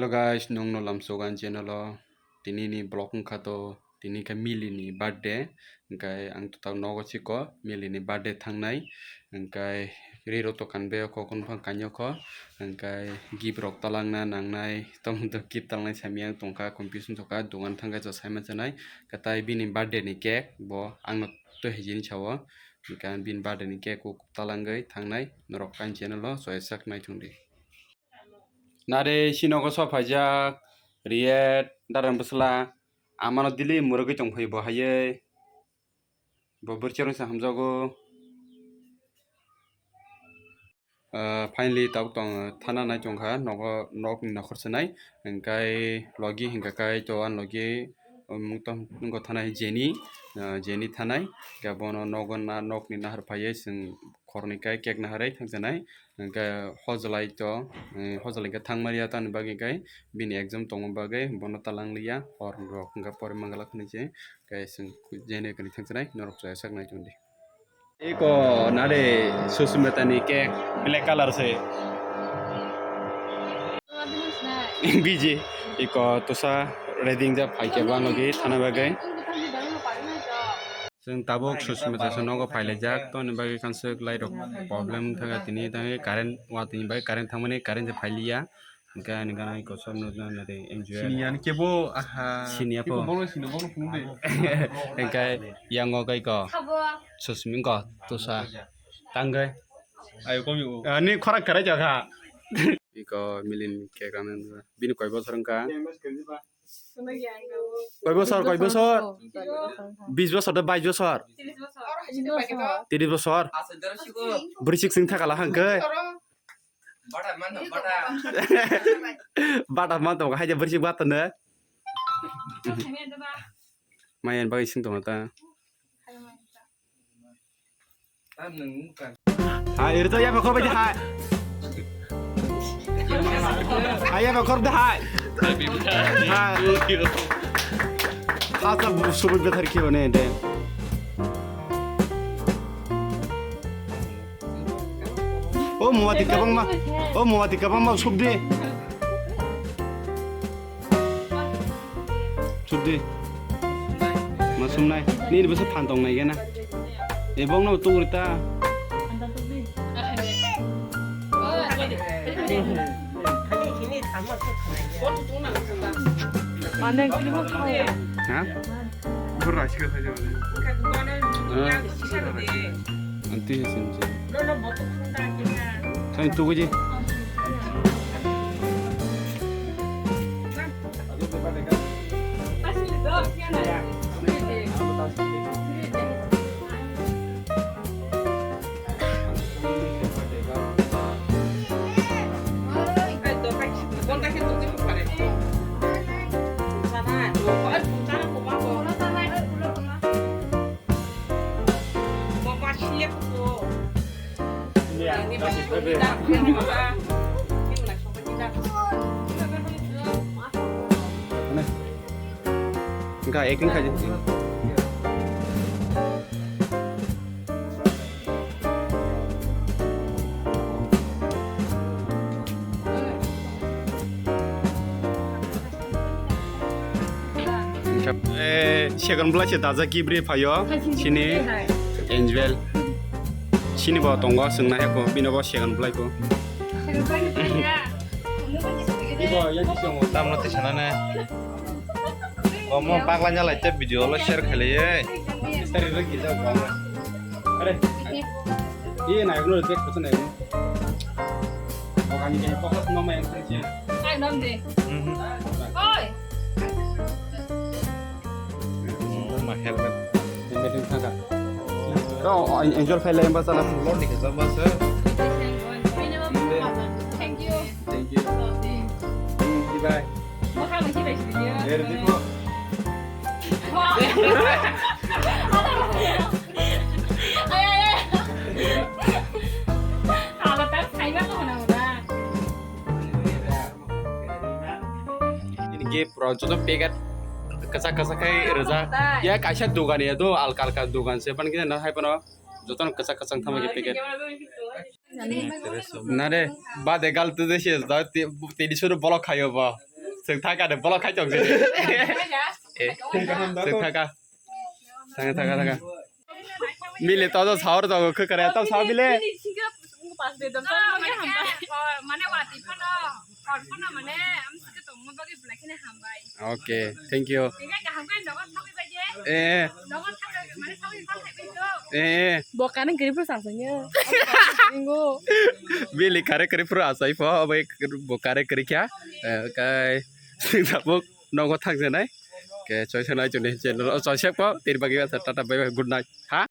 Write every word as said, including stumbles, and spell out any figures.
Hello guys, nwng no lamsogo ani channel o. Tini ni vlog wngkha to, tini khe Mili ni birthday. Hwnkhe ang to tak nogo chiko, Mili ni birthday thangnai. Hwnkhe ri rok to kan be kho, kunu phang kanya kho. Hwnkhe gift rok talangna nangnai, tamo to gift talangnai sami ang tongkha, confusion tongkha, dogan thangkhe cha sai ma chanai. Katai bini birthday ni cake bo ang no to hijini sao. Hwnkhe ang bini birthday ni cake o talangwi thangnai, norok ani channel o soisak nai thung di. Nare sinogo so phaijak, Riyet, Darang Bwsla, amano dili murugwi tongphai bo hayai. Bo bwrwi chwrwngsa hamjago. Ah, finally tabuk tong thana nai tongkha, nogo, nokni nokhor swnai, hwnkhe logi hwnkha khe to ani logi, um, tong, nokgo thana hai Jenny, ah, Jenny thanai, hwnkhe bono nogo na, nokni nahar phaiwi chwng khornwi khe cake naharwi thangjanai. Hwnkhe hojlai to, eh, hojlai khe thangmani ya, tamni bagwi khe bini exam tongma bagwi bono talang liya, hor rok hwnkhe pori mangalak hinwi se, khe chwng jene kwrwi thangsanai norok chaya sak nai tongdi. Eko nare Susmita ni cake black color se. Biji, eko tosa reading ja phaikhe banglogi thana bagwi. Chwng tabuk Susmita se nogo phailaijak, toni bagwi kansuk light rok problem wngkha, tini tangwi current watwi ni bagwi current thangmani current se phailiya, hwnkhe ani gana iko sab nukna nari enjoy. Sini ani kebo, aha. Sini apo. Iko bono sini, bono phunuk de. Hwnkhe yango khe iko Susmi wngkha tosa tangwi. Ayo komi o. Ani khorang kwrai jakha. Iko Mili ni cake ano bini koi bosor wngkha? Koi bosor, koi bosor? Bis bosor da bais bosor? Tiris bosor. Bwrwi sik sing thakala hangkhe. Bata man tong hai je bwrwi sik bata ne. Mayan bagwi sing tong ta. Hai, iri to ya bakor baji hai. Hai, ya bakor da hai. Hai. Hasa bu subu bethar ki bane de. O muwati kabang ma. O muwati kabang ma subdi. Subdi. Ma sumnai. Nini bwsa phan tong nai gana. Ebong no tugri ta. Ane kili bo khao. Ha? Bor rashi ka thai jabo. Anti hai sinji. Thai tu gaji. Enggak, acting aja. Eh, second place dajak kibri phaio, sini Angel. Sini bo tongo, sengna heko, bino bo second place ko. Ibo, ya, di song. Tamno tisana ne. Omo pakla nyalai te video lo share khailaiye. Share lo gila gwa. Are. Iye na gno de kutu na gno. Oga ni ke focus no ma yang se. Ai nom de. Mhm. Oi. Oh, my helmet. Helmet ni thaka. Kau Angel phailai ba sala. Lord ni ke jamba se. Thank you. Thank you. Mm, bye. Bye. Bye. Bye. Ini gift rok joto packet kwchak kwchak khai rijak. Ya kaisa dogan ya do alka alka dogan se ban khe na hai pano joto kwchak kwchak thama khe packet. Na re, ba de gal tu de se da te, te di suru bolok khayo ba. Seng thaka de bolok khai tong sini. Eh, seng thaka. Thaka, thaka, thaka. Mile to to saur to khukare to saur mile. Mane wati phano, hor phano mane, am sike tongma bagwi belai kheno hambai. Okay, thank you. Tei kaham khe nogo thangwi bai de. Eh, nogo thangwi mane thangwi phang khai bai do. Eh, eh. Bo kani gari phuru sangsangya. Ingo. Bili kare kare phuru asai pho, obo ek bo kare kare kya. Eh, kai. Sing tabuk nogo thangjanai. Ke choi sanai chuni channel o choi sek pho, tir bagwi tata bye bye, good night. Ha?